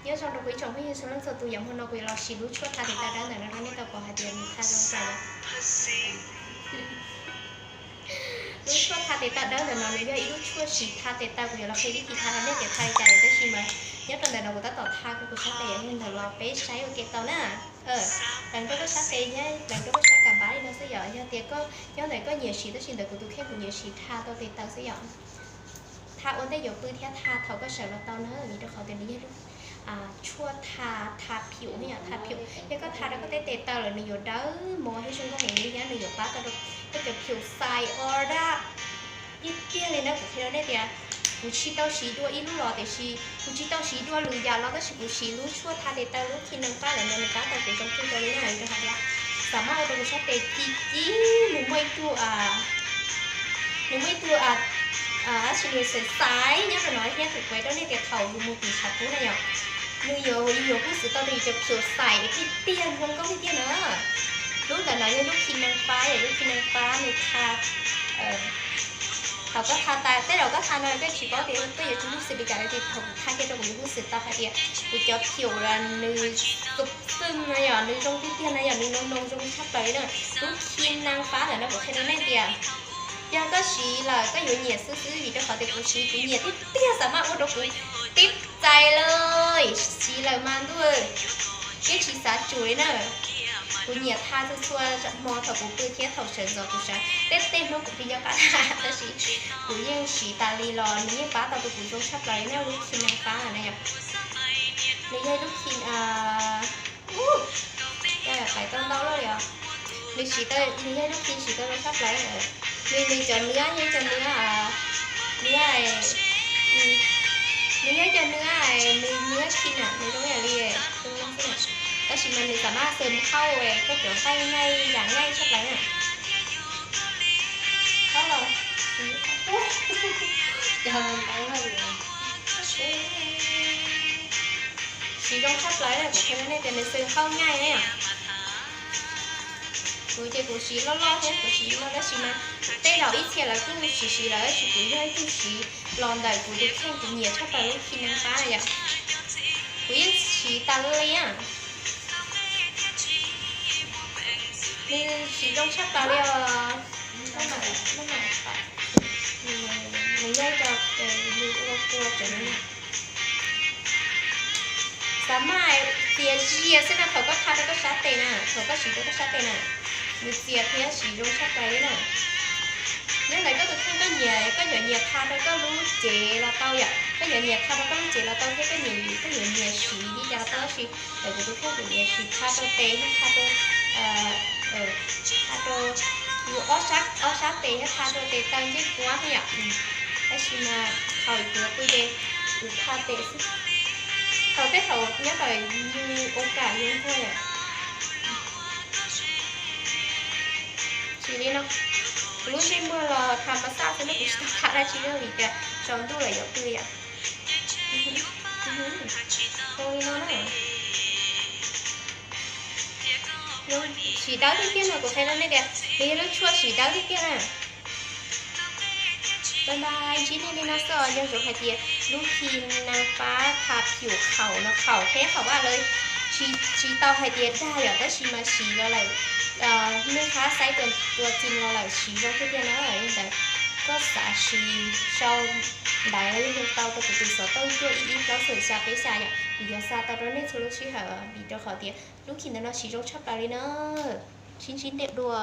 Nyob zoo rau kuv ib tsoom phooj ywg txhua leej txhua tus, yog hmo no kuv yuav los siv lub tshuaj tha tes taw dawb ntawm no rau nej tau pom hais tias nws tha zoo cas yom. Lub tshuaj tha tes taw dawb ntawm no nws yog ib lub tshuaj siv tha tes taw, kuv yuav los qhia vib thib tha rau nej tias tha li cas yom, tab sis mas nyob rau ntawm no kuv tab tom tha rau kuv sab tes yom, yog ntawm los peb saib ua ke tau na. Pleev rau koj sab tes thiab pleev rau koj sab kam pab li no xwb yom, yog tias koj nyob ntawm koj nyiam siv, tab sis ntawm kuv tus kheej kuv nyiam siv tha tau tes taw xwb yom. Tha ua ntej yuav pw thiab tha thaum koj sawv los tau na, vim rau qhov tias nws yog lub tshuaj tha, tha phium, tha phium, yog koj tha rau koj tej tes taw lawm nws yuav dawb mos thiab zoo nkauj heev li thiab nws yuav pab tau rau koj cov phium xais ua dab tiag tiag li na. Kuv qhia rau nej tias kuv tsis tau siv dua ib lub los tiam sis kuv tsis tau siv dua lwm yam los tab sis kuv siv lub tshuaj tha tes taw lub khi nees fab ntawm no nws pab tau kuv zoo kawg nkaus li na, rau qhov tias xam maj ua rau kuv sab tes ci ci, nws muaj ib tug nws muaj ib tug dab tsi nws xaiv xaiv nyob rau no thiab, kuv qhia rau nej tias thaum yus mus tim tshav kub na yom, nws yuav, yus yuav huj xwm tau rau yus cov phium xais tiag tiag, zoo nkauj tiag tiag na. Lub ntawm no yog lub khi nees fab yom, lub khi nees fab nws tha, thaum koj tha tas tej zaum koj tha no koj tsis paub tias koj yuav tsum huj xwm li cas, tiam sis thaum kuv tha kiag rau kuv yuav huj xwm tau hais tias kuv cov phium nws xum xwm no yom, nws zoo tiag tiag na yom, nws noo noo zoo tshaj plaws li na. Lub khi nees fab ntawm no kuv qhia rau nej tias yog koj siv lawm koj yuav nyiam xwb xwb, vim rau qhov tias kuv siv kuv nyiam tiag tiag, xam maj ua rau kuv tib txais lawm, siv lawm mas ntuj, yeej tsis xav tsum li na. Kuv nyiam tha txhua txhua hmo thaum kuv pw thiab thaum sawv ntxov kuv sawv, tej tej hnub kuv pheej nco qab tha tab sis kuv yeej siv tas li los nws yeej pab tau rau kuv zoo tshaj plaws li na, lub khi nees fab na yom. Nws yog lub khi, ub, pais tau ntau lawm li os. Nws siv tau, nws yog lub khi siv tau zoo tshaj plaws. Nws, nws cov nws yog cov nws, nws, nws yog cov nws, nws, nws yog khi na, nws zoo ib yam li, tab sis mas nws xam maj xwm hauj koj cov nqaij nqaij yam nqaij tshaj plaws na. Hauj los, siv zoo tshaj plaws na, kuv qhia rau nej tias nws xwm hauj nqaij na. Kuv ces kuv siv loj loj thiab kuv siv loj tab sis mas tej zaum ib txhia lawv kuj siv siv lawm tab sis kuv yog ib tug siv los ntawm kuv tus kheej kuv nyiam tshaj plaws lub khi nees fab na yom. Kuv yeej siv tas li. Nws siv zoo tshaj plaws li os. Nws yog cov nws ua kua tseem, xam maj txias zias xwb na thaum koj tha rau koj sab tes na, thaum koj siv rau koj sab tes na, nws txias thiab siv zoo tshaj plaws li na. Nyob ntawm koj tus kheej koj nyiam, koj yuav nyiam tha rau koj lub cev los tau yom, koj yuav nyiam tha rau koj lub cev los tau thiab koj nyiam, koj yuav nyiam siv li cas los tau tab sis ntawm kuv tus kheej kuv nyiam siv tha rau tes thiab tha rau, tha rau ob sab tes thiab tha rau tes taw ncej puab thiab yom. Tab sis mas thaum kuv pw ces kuv tha tes xwb, thaum tej thaum nyob tawm yus ua kam yus nquag yom. Tsis li no, kuv lub ntsej muag los tham pas xaj xwb na, kuv tsis tau tham dab tsi li vim tias tsaus ntuj lawm yuav pw yom. Zoo li no na. Siv dawb tiag tiag no kuv qhia rau nej tias nws yog lub tshuaj siv dawb tiag tiag na. Bye bye, ntsib nej li no xwb os. Nco ntsoov hais tias lub khi nees fab tha phium khaum no, khaum thiab khaum vaj lawv tsis tau hais tias dag yom, tab sis mas siv los lawm, nej qab saib tua txi los lawm siv zoo tiag tiag na. Li ntawd koj xav siv sau ntawv los yog hu tau rau kuv tus xov tooj cuaj ib ib plaub xoom xya peb xya yom, kuv yuav xa tau rau nej txhua lub sij hawm vim rau qhov tias lub khi ntawm no siv zoo tshaj plaws li na. Sib ntsib dua.